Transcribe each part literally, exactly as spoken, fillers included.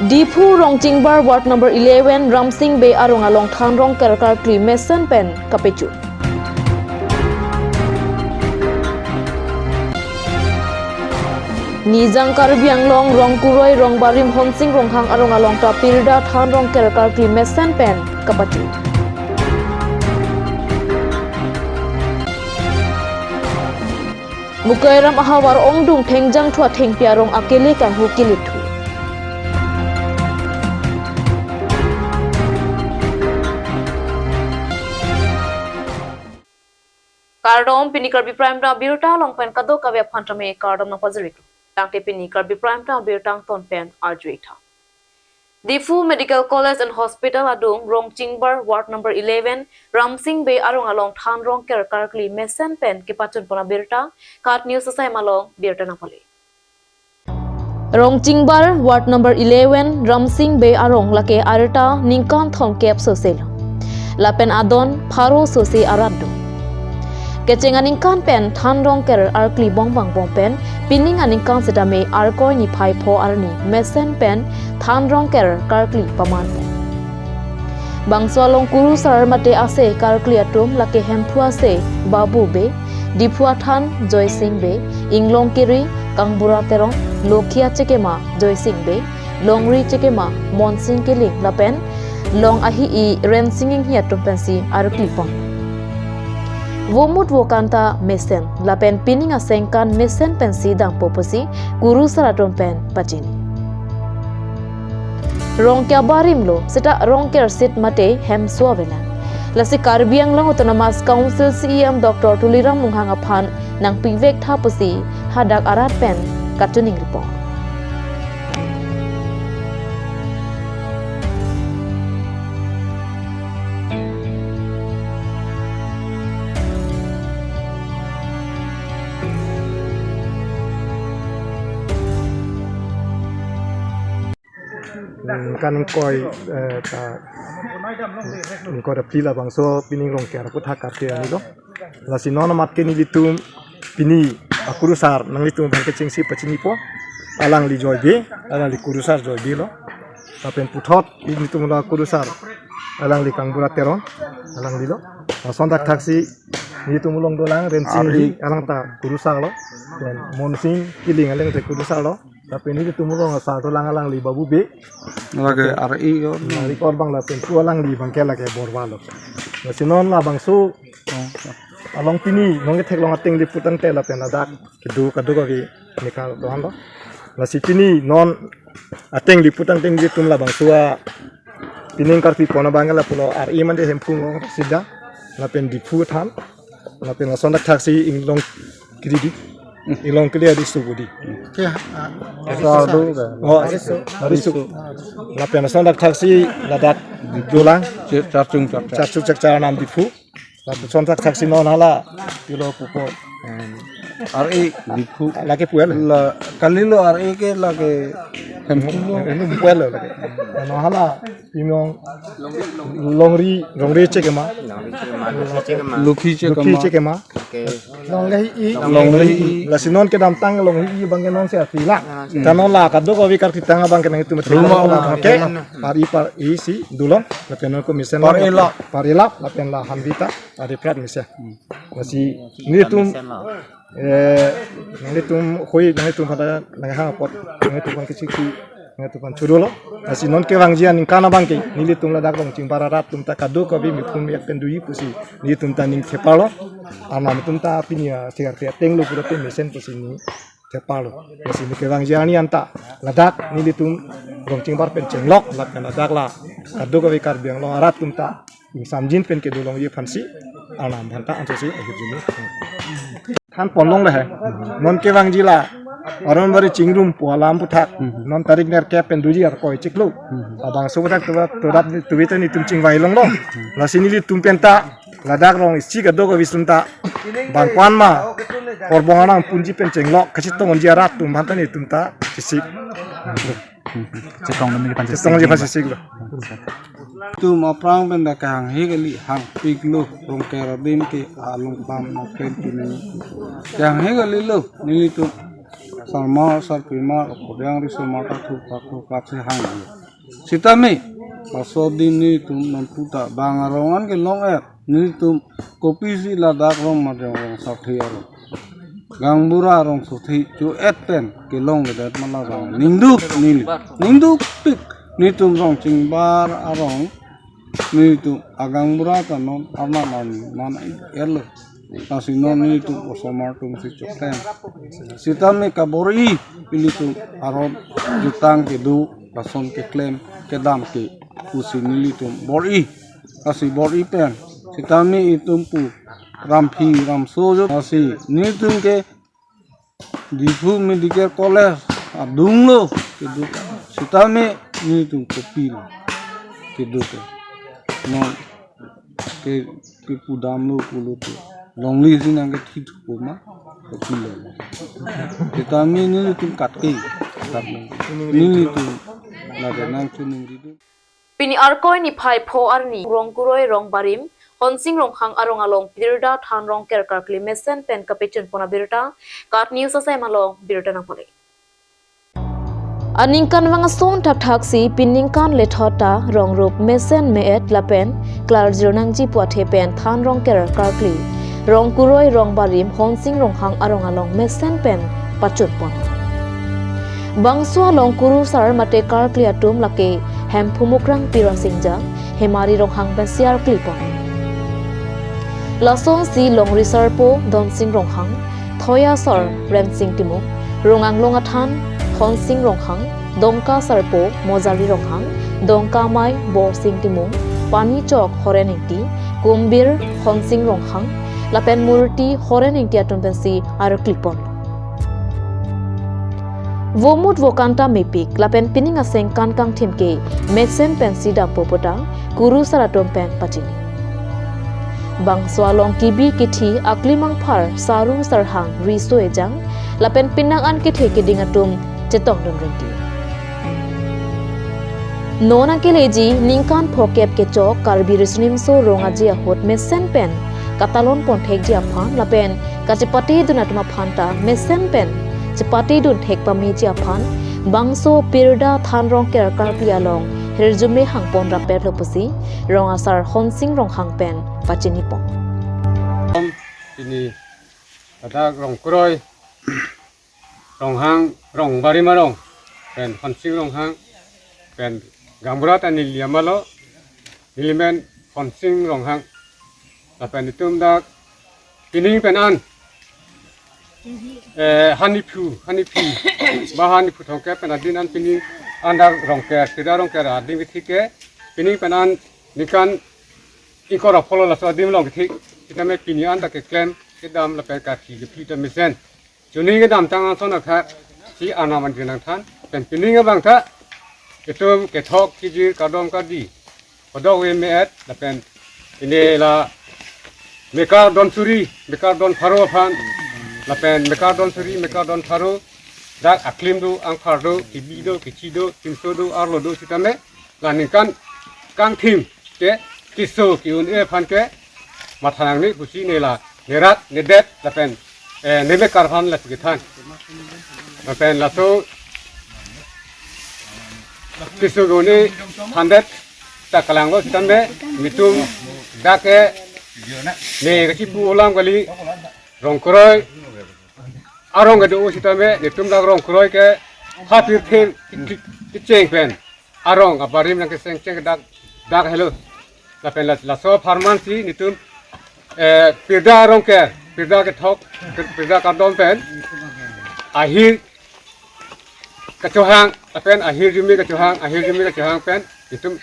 Diphu Rongchingbar Ward number eleven Ramsing Bey arong along than rongker karkli mesen pen kapachun. Nijang Karbi Anglong Rongkuroi Rongbarim Honsing Ronghang arong along ta pirda than rongker karkli mesen pen kapachun. Mukairam ahavar ongdung thengjang thua thengpi arong akele kanghu kilithu. Kardom, pini Karbi Prime Time abirta along pen kadokave aphan tame kardom nangpajirlo. Tangte pini Karbi Prime Time abirta angton pen arju-ik tha. Diphu Medical College and Hospital adung Rongchingbar Ward number eleven Ramsing Bey arong along than rongker karkli mesen pen kepachun pon abirta KAT News asai malong birta nangpale. Rongchingbar Ward number eleven Ramsing Bey arong lake arta ningkan thomkep sose lo. Lapen adon pharo sose arat do. Kecheng aningkan pen than rongker arkli bongbang bom pen pining aningkan setame Arkoi niphai pho arni mesen pen than rongker karkli paman pen. Bangso along kurusar mate ase karkli atum lake Hemphu ase Babu Bey, Diphu athan Joysing Bey, Inglong Kiri Kangbura Terong, Lokhi achekema Joysing Bey, Longri chekema Monsing Killing lapen Long ahi-i Rensing Inghi atum pensi arkli pon. Vomut vokan ta mesen lapen pining asengkan mesen pensi dampo pusi kurusar atum pen pachini. Rong ke abarim lo, seta rongker sit mate hemso avelang. Lasi Karbi Anglong Autonomous Council C E M Doctor Tuliram Ronghang aphan nangpivek tha pusi hadak arat pen kachiningri pon. Hmm, kan ingkoi, eh, ta, ingkoi ra phli labangso pining rongker aputhak karkli arni lo. Lasi non amat ke nelitum pini akurusar nanglitum aphan kechengsi pachinipo. Alangli Joy Bey, alangli kurusar Joy Bey lo. Lapen puthot nelitum la kurusar alangli Kangbura Terong, alangli lo. Lason thakthaksi nelitum along dolang Rensing Ari. Inghi, alang ta kurusar lo. Lapen Monsing Killing, alang ta kurusar lo. Lapen nelitum along asar dolang alangli Babu Bey. Lake R E ko. Ari kor bang lapen pu alangli bang ke lake Borwa lo. Lasi non labangso along pini nong ketheklong ateng liput tangte lapen ladak kedo kadokave nikal dohan lo. Lasi pini non ateng liput tangte nelitum labangso a pining karkli pon abang ke lapulo R E mate Hemphu Ngong sida lapen Diphu than lapen lason thakthaksi Inglong Kiri di. Inglong Kiri adi subu di. Ke, ah, Asal do ka. Oh, Arisu. Arisu. Lapen lason thakthaksi ladak dolang. Char-, Charchung Chakchar. Charchung Chakchar anam Diphu. Lapuson thakthaksi non hala pilo pupo. R E Diphu. Lake pu el. La, kalilo R E ke lake Hemphu lo. Hemphu pu el lake. Non hala Inglong Longri, Longri chekema. Lokhi Lokhi chekema. Chekema. Oke. Longri i. Longri i. Lasi non kedamtang Longri i bang ke non se atila. Ta non la kadokave karkli tang abang ke nangtum Ruma, ruma. Oke. Par i par i si dulong. Lapen non komisen Par la. Ilap. Par ilap. Lapen la hanbita. Ari prat mesen. Lasi nelitum, eh, nanglitum hoi, nanglitum pada nanghang apot, nanglitum aphan kechengsi, nanglitum aphan chorolo. Lasi non kevangji aningkan abang ke nelitum ladak Rongchingbar arat atum ta kadokave mipun miyak pen doji pusi nelitum ta ning theparlo. Arnam atum ta pini a segar ke ateng lo pura pen mesen pusi ni theparlo. Lasi ne kevangji arni anta ladak nelitum Rongchingbar pen chenglok, lapen ladak la kadokave Karbi Anglong arat atum ta ingsamjin pen kedo longji aphansi arnam aphanta ansose ahirjume than ponlongle he. Non kevangji la Aronbari chingrum pu alam aputhak. Non tarik nerkep pen doji Arkoi chiklo. Labangso aputhak tuva turat tuve ta nelitum chingvai longlo. Lasi nelitum penta ladak rong isi kadokave atum ta bang ko-an ma horbong arnam punji pen chenglok kachetongji arat atum aphanta nelitum ta chesik. Chetong dam neli aphan chesik. Chetongji aphan chesik lo. Tum aphrang pen ta kehanghe kali hangpik lo, rongker adim ke along pam na pen tuni. Kehanghe kalilo nelitum. Sarmar, sarpimar, apot yang risomar ta thuprak thuprak si hang. Sitame, laso adim nelitum nonputa bang arong an kelong-et, nelitum kopisi ladak rong marjong rong sarthe arong, gaonbura rong sarthe cho-et pen kelongledet ma labang ningduk neli, ningdukpik. Nelitum Rongchingbar arong, nelitum agaonbura ta non arnam arni man-et lo. Lasi non nelitum osomar atum si choklem. Sitame kabor-i, ilitum aron jutang kedo, lason keklem kedam ke pusi nelitum bor-i. Lasi bor-i pen, sitame itum pu ramphi ramso jo. Lasi nelitum ke Diphu Medical College adung lo kedo. Sitame nelitum kopilo kedo ke. Non ke, kepudam lo pulote, longle si nangkethi thupo ma, kopilo. Sitame nelitum katke, kat nang. Nelitum lake nangchiningri do. Pini Arkoi niphai pho arni Rongkuroi Rongbarim Honsing Ronghang arong along pirda than rongker karkli mesen pen kapachunpon abirta KAT News asai malong birta nangpale. Aningkanvang ason thakthak si piningkan lethot ta rongrup mesen me-et lapen klarjir nangji pu athe pen than rongker karkli Rongkuroi Rongbarim Honsing Ronghang arong along mesen pen pachunpon. Bangso along kurusar mate karkli atum lake Hemphu Mukrang Pirasingja, Hemari Ronghang pensi arklipon. Lasonsi longri sarpo Donsing Ronghang, thoya sar Remsing Timung, rong anglong athan Honsing Ronghang, dongka sarpo Mojali Ronghang, dongka amei Borsing Timung, pani chok Horen Ingti, kumbir Honsing Ronghang, lapen murti Horen Ingti atum pensi arklipon. Vomut vokan ta mepik lapen pining asengkan kangthim ke mesen pensi dampo pu ta kurusar atum pen pachini. Bangso along kebi kethi akli mangphar saru sarhang riso ejang lapen penang an kethe keding atum chetongdun rinti. Non nangkeleji ningkan phokep kechok Karbi Riso Nimso Rong Aje ahut mesen pen katalon ponthekji aphan lapen kachepatedun atum aphan ta mesen pen chepatedun thek pameji aphan bangso pirda than rongker karkli along hirjume hangpon rapet lo pusi rong asar Honsing Ronghang pen pachinipon. Pini ladak Rongkuroi Ronghang, Rongbarim arong pen Honsing Ronghang pen gaonbura ta neli amalo, neli men Honsing Ronghang. Lapen itum dak pining pen an, eh, haniphu, haniphu, ba haniphu thomkep pen adin an pining an dak rongker, pirda rongker adim kethik ke, pining pen an ningkan ingkoi ra pho lo laso adim along kethik, sitame pini an ta keklem kedam lapen karkli kephi ta mesen. Chini kedamtang ason akhar si arnam arni nangthan, pen pining abang ta itum kethok kejir kardom kardi, kadokave me-et, lapen pini la mekar don suri, mekar don pharo aphan, lapen mekar don suri, mekar don pharo, dak aklim do, angphar do, kebi do, kechi do, chimso do, arlo do, sitame la ningkan kangthim ke keso ke-un-e aphan ke matha nangne pusi ne la nerat nedet lapen, eh, nemekar aphan la si kethan. Lapen laso keso ke-un-e aphan det ta kalang lo sitame nelitum dak ke ne kachipu alam kali, Rongkuroi arong kedo sitame nelitum dak Rongkuroi ke ha pirthe kecheng pen arong abarim nangkechengcheng dak, dak helo. Lapen la, laso apharman si nelitum, eh, pirda rongker, pirda kethok, pir-, pirda kardom pen ahir kachohang, lapen ahirjume kachohang, ahirjume kachohang pen itum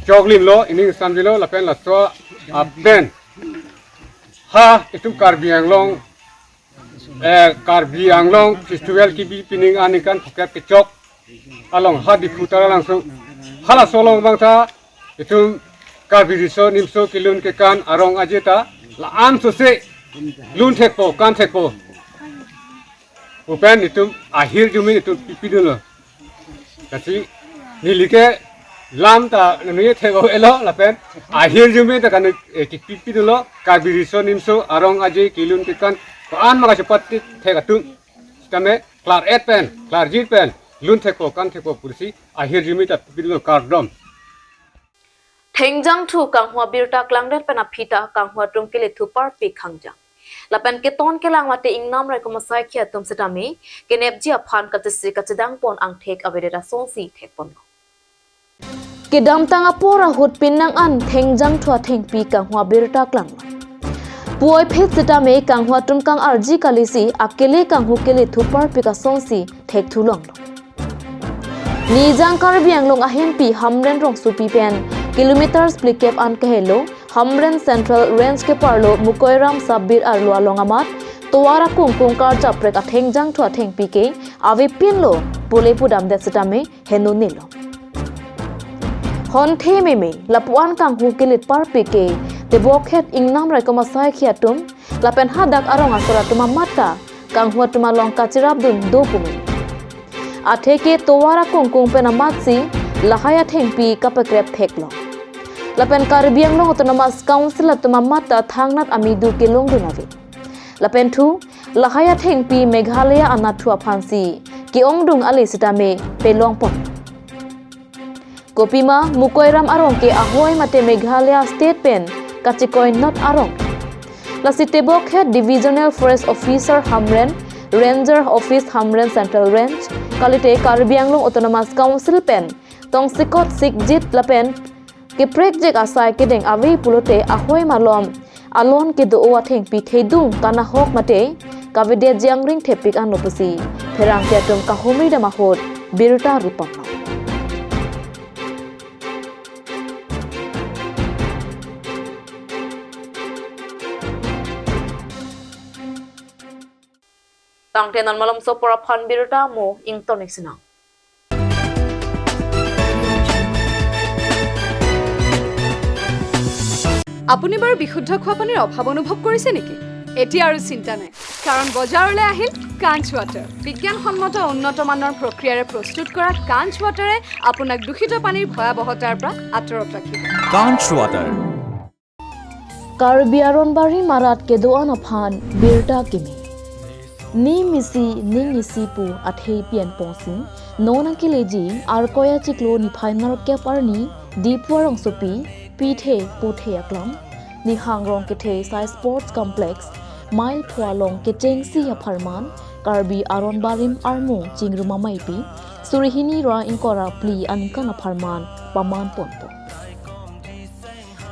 choklim lo, ining samji lo, lapen laso apen ha itum Karbi Anglong, eh, Karbi Anglong festival kebi pining aningkan phokep kechok along ha Diphu Taralangso, halaso along abang ta itum Karbi Riso Nimso Kelun Kekan Arong Aje ta la-an sose lun thekpo, kan thekpo pu pen itum ahirjume itum pipidun lo. Lasi neli ke lam ta nunu ye thek-o elo lapen ahirjume ta kan, eh, kipipidun lo, Karbi Riso Nimso Arong Aje Kelun Kekan ko-an ma kachepatethek atum. tame klar-et pen, klarjir pen, lun thekpo, kan thekpo pusi ahirjume ta pidun kardom. Thengjang thu kanghua birta klangdet pen aphi ta kanghua atum kele thupar pi khangjang. Lapen keton kelang mate ingnam raikom asaikhi atum setame kenepji aphan kachisi kachedang pon angthek avedet asonsi thekponlo. Kedamtang apor ahut penang an thengjang thu athengpi kanghua birta klanglo. Puvoiphit setame kanghua atum kang-arji kalisi akele kanghu kele thupar pi asonsi thekthu longlo. Nijang Karbi Anglong ahempi Hamren rongsopi pen kilometers phlikep an kahelo Hamren Central Range keparlo Mukoiram Sub-Beat arlo along amat tovar akungkung karjaprek athengjang thu athengpi ke avepinlo pule pudamdet setame henonelo. Honthe meme lapu-an kanghu kelit parpi ke tebokhet ingnam raikom asaikhi atum lapen hadak arong asor atum amat ta kanghua atum along kachirapdun do pume. Atheke tovar akungkung pen amatsi lahai athengpi kapakrep theklo. Lapen Karbi Anglong Autonomous Council atum amat ta thangnat amidu kelongdun ave. Lapen thu lahai athengpi Meghalaya anatthu aphansi ke-ongdung ale sitame pelongpon. Kopima Mukoiram arong ke ahoi mate Meghalaya state pen kachikoi not arong. Lasi tebokhet Divisional Forest Officer Hamren, Ranger Office Hamren Central Range, kalite Karbi Anglong Autonomous Council pen tongsekot sikjit lapen keprekjek asai kedeng ave pulote ahoi malom alon kedo-o athengpi thedung kanahok mate kavedetji angring thepik anlo pusi pherangke atum kahumri dam ahut birta ripaklo. Tangte non malomso apor aphan birta mo ingtonik sinang. আপুনি বাৰু বিশুদ্ধ খোৱা পানীৰ অভাৱ অনুভৱ কৰিছে নেকি? এতিয়া আৰু চিন্তা নাই, কাৰণ বজাৰলৈ আহিল কাঞ্চ ৱাটাৰ। বিজ্ঞানসন্মত উন্নত মানৰ প্ৰক্ৰিয়াৰে প্ৰস্তুত কৰা কাঞ্চ ৱাটাৰে আপোনাক দূষিত পানীৰ ভয়াৱহতাৰ পৰা আঁতৰত ৰাখিব। Kanch Water. Karbi Aron Barim arat kedo-an aphan birta kimi. Nim isi ning isi pu athei pi-en ponsi non akeleji Arkoi achiklo niphai nerkep arni Diphu arongsopi pithe puthe aklam nihang Rongkethe Sai Sports Complex, Mile pho along kechengsi apharman Karbi Aron Barim armu chingrum ameipi suri hini ra ingkoi ra phli aningkan apharman paman ponpo.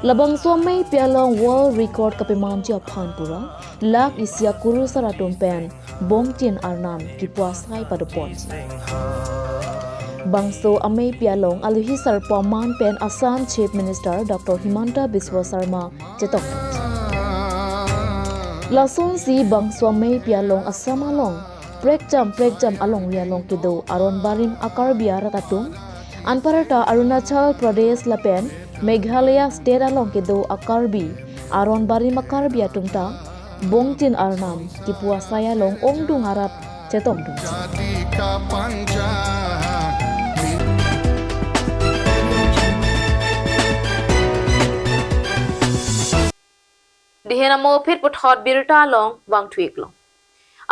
Labangso ameipi along world record kapemanji aphan pura lakh isi akurusar atum pen bongchin arnam kipu asai padoponji. Bangso ameipi along alohi sarpo aman pen Assam Chief Minister Doctor Himanta Biswa Sarma chetong. Lasonsi bangso ameipi along Assam along prekjam prekjam alongri along kedo Aron Barim a-Karbi arat atum, anparta Arunachal Pradesh lapen Meghalaya state along kedo a-Karbi, Aron Barim a-Karbi atum ta bongchin arnam kipu asai along ongdung arat chetongdun. Dihen amo phit puthot birta along vangthu-iklo.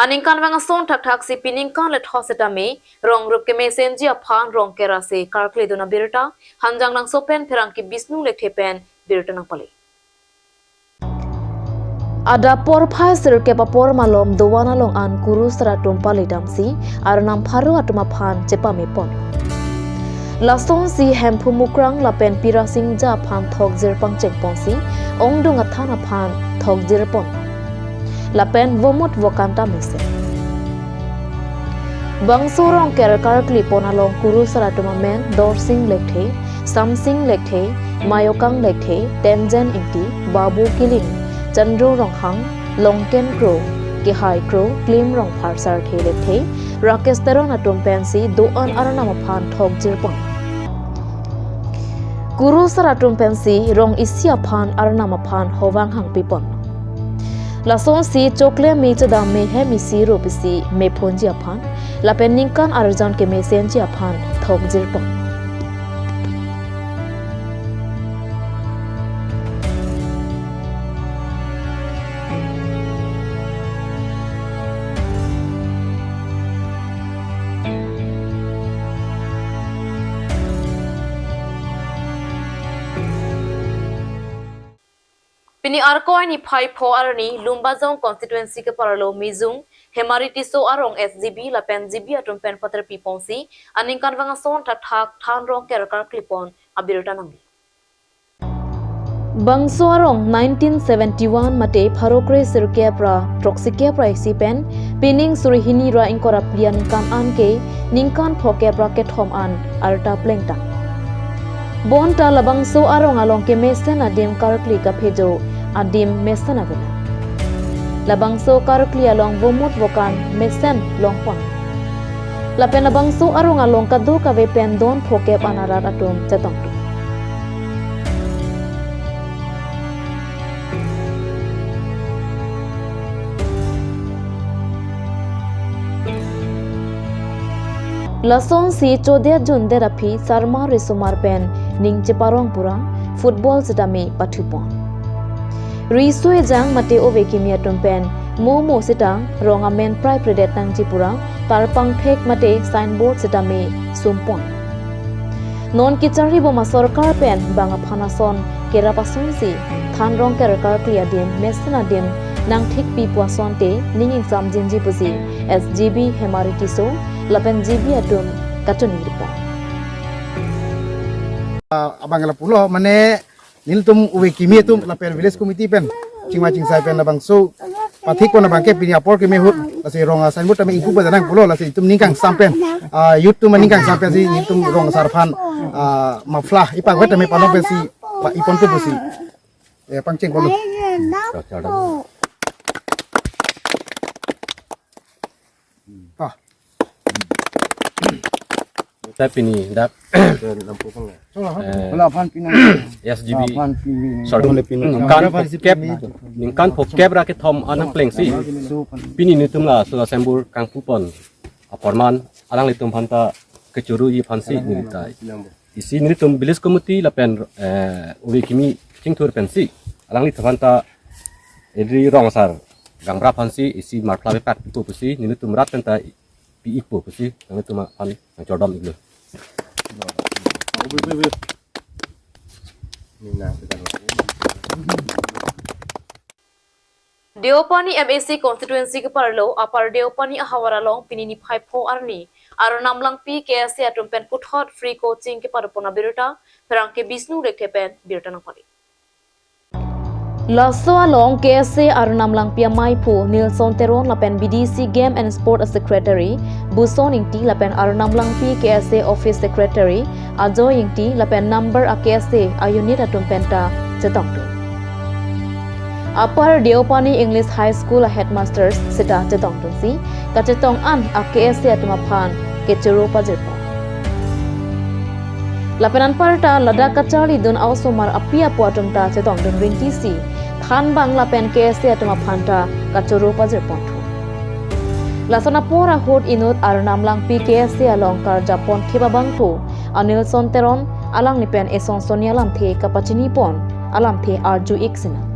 Aningkanvang ason thakthaksi piningkan le thos setame rong rup kemesenji aphan Rongker ase karkledun abirta Hanjanglangso pen pherangke Bisnu Lekthe pen birta nangpale. Adap porphai sirkep apor malom dovan along an kurusar atum paledamsi arnam pharo atum aphan chepamepon. Lasonsi Hemphu Mukrang lapen Pirasing Ja aphan thokjir pangchengponsi ongdung athan aphan thokjirpon. Lapen vomut vokan ta mesen. Bangso Rongker karklepon along kurusar atum amen Dorsing Lekthe, Samsing Lekthe, Mayokang Lekthe, Tenjen Ingti, Babu Killing, Chandru Ronghang, Longken Kro, Kehai Kro, Klim Rongphar Sarthe Lekthe, Rakesh Teron atum pensi do-an arnam aphan thokjirpon. Kurusar atum pensi rong isi aphan arnam aphan hovang hangpipon. Lasonsi chokle me chedam me hem isi rup isi mephonji aphan lapen ningkan arjan kemesenji aphan thokjirpon. Pini Arkoi niphai pho arni Lumbajong constituency keparlo Mijung, Hemari Tisso arong S G B lapen G B atum pen paterpi ponsi aningkan vang ason thakthak thanrong kerkar klipon abirta nangli. Bangso arong nineteen seventy-one mate pharo kre sirkep ra throksi kep ra isi pen pining suri hini ra ingkoi ra phli aningkan an ke ningkan phokep ra kethom an arta plengtang. Bonta labangso arong along kemesen adim karkli kaphejo adim mesen avela. Labangso karkli along vomut vokan mesen longpon. Lapen labangso arong along kadokave pen don phokep an arat atum chetongdun. Lasonsi chodet jundet aphi sarmar risomar pen ning cheparong pura football sitame pathupon. Riso ejang mate ove kimi atum pen momo sitang rong amen prai predet nangji pura tarpang thek mate signboard sitame sumpon. Non kecharli bom asorkar pen bang aphan ason kerap asonsi thanrong kerkar kli adim mesen adim nangthikpi pu asonte ning ingsam jinji pusi S G B Hemari Tisso lapen G B atum kachiningri pon. Ah, abang lapulo mane nelitum ove kimi atum lapen village committee pen chingma chingsai pen labangso pathik pon abang ke pini apor kimi ahut lasi rong a signboard tame ingpu pada nangpulo lasi itum ning kangsam pen, ah, youth atum ning kangsam pensi nelitum rong asar aphan, ah, muffler ipangvet tame panok pensi pa-, iponpo pusi. Eh, pangcheng ponlo. Ah. Tapi pini dak, eh, Wala aphan pinang. S G B Wala aphan pinang. Sorry, Wala pinang. Ningkan phokep, ningkan phokep ra kethom an nangplengsi. Pini nelitum laso asembur kangpupon aporman alanglitum aphanta kechoruji aphansi nelitai. Isi nelitum village committee lapen, eh, ove kimi chingthur pensi alanglitum aphanta edri rong asar gaonbura aphansi isi muffler pepat pipo pusi nelitum rat penta pi-ikpo pusi nelitum aphan nangchordom iklo. Deopani M A C constituency keparlo Upper Deopani ahavar along pini niphai pho arni Arnam Langpi K S A atum pen puthot free coaching kepadopon abirta pherangke Bisnu Lekthe pen birta nangpali. Laso along K S A Arnam Langpi amaiphu Nilson Teron lapen B D C Game and Sport a Secretary Buson Ingti lapen Arnam Langpi K S A Office Secretary Ajoy Ingti lapen number a K S A a unit atum penta chetongdun. Upper Deopani English High School a headmasters seta chetongdunsi kachetong an a K S A atum aphan kechoro pajirpon. Lapen anparta ladak kacharlidun a-osomar api apo atum ta chetongdun rintisi thanbang lapen K S A atum aphanta kachoro pajirponthu. Lason apor ahut inut Arnam Langpi K S A along karjapon thip abangphu Anilson Teron alangli pen eson soni alamthe kapachinipon alamthe arju-ik sinang.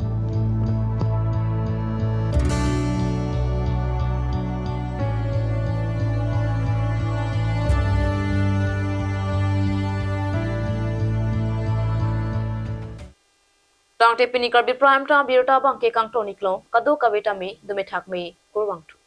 Tangte pini Karbi Prime Time birta abangke kangton-iklo, kadokave tame dome thakme, kurvangthu.